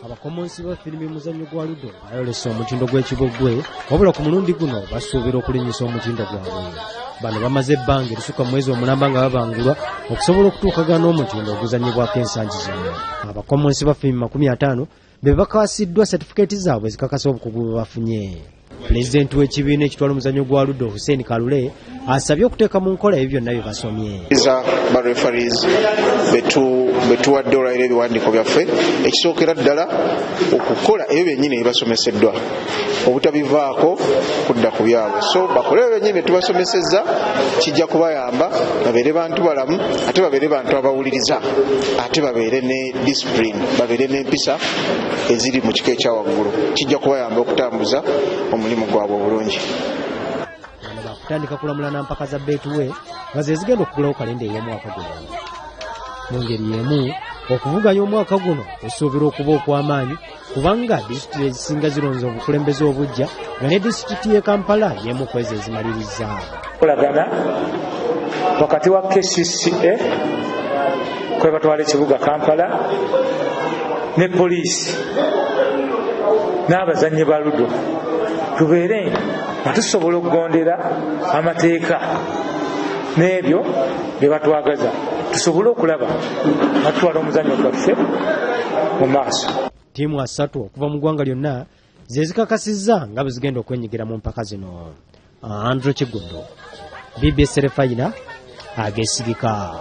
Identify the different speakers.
Speaker 1: Abakomonsi ba firimu y'omuzannyo gwa ludo bayolesa omutindo gw'ekibogwe, wabula ku mulundi guno basuubira okulinnyisa omutindo gwabwe. Bano bamaze ebbanga erisukka mu mwezi omulamba nga babangulwa okusobola okutuukagana n'omutindo oguzannyibwako ensangi zino. Abakomonsi ba firimu 50 be bakwasiddwa satifikeeti zaabwe ezikakasa obukugu bwe bafunye. Pulezidenti w'ekibiina ekitwala omuzannyo gwa ludo, Hussein Kalule, asabye okuteeka mu nkola ebyo byonna bye basomye.
Speaker 2: Za ba referees betuwadde olwaliro ebiwandiiko byaffe, ekisookera ddala okukola ebyo byennyini ebibasomeseddwa, obutabivaako kudda ku byabwe. So bakole ebyo byennyini byetubasomesezza, kijja kubayamba babeere bantu balamu, ate babeere bantu abawuliriza, ate babeere ne discipline, babeere n'empisa eziri mu kika ekyawaggulu. Kijja kubayamba okutambuza omulimu gwabwe obulungi.
Speaker 1: Bano bakutandika kulamula na mpaka za Betway nga ze zigenda okugulawo kalenda ey'omwaka guno. Mu ngeri y'emu, okuvuganya omwaka guno kusuubirwa okuba okw'amaanyi kubanga disitulikiti ezisinga zironze obukulembeze obujja, nga ne disitulikiti y'e Kampala y'emu ku ezo ezimaliriza.
Speaker 3: Kolagana wakati wa KCCA kwe batwala ekibuga Kampala ne poliisi n'abazannyi ba ludo, tubeere nga tusobola okugondera amateeka n'ebyo bye batwagaza, tusobole okulaba nga tutwala omuzannyo gwaffe mu maaso.
Speaker 1: Ttiimu 3 okuva mu ggwanga lyonna ze zikakasizza nga bwe zigenda okwenyigira mu mpaka zino. Andrew Kiguddo, BBS Terefayina, agesigika.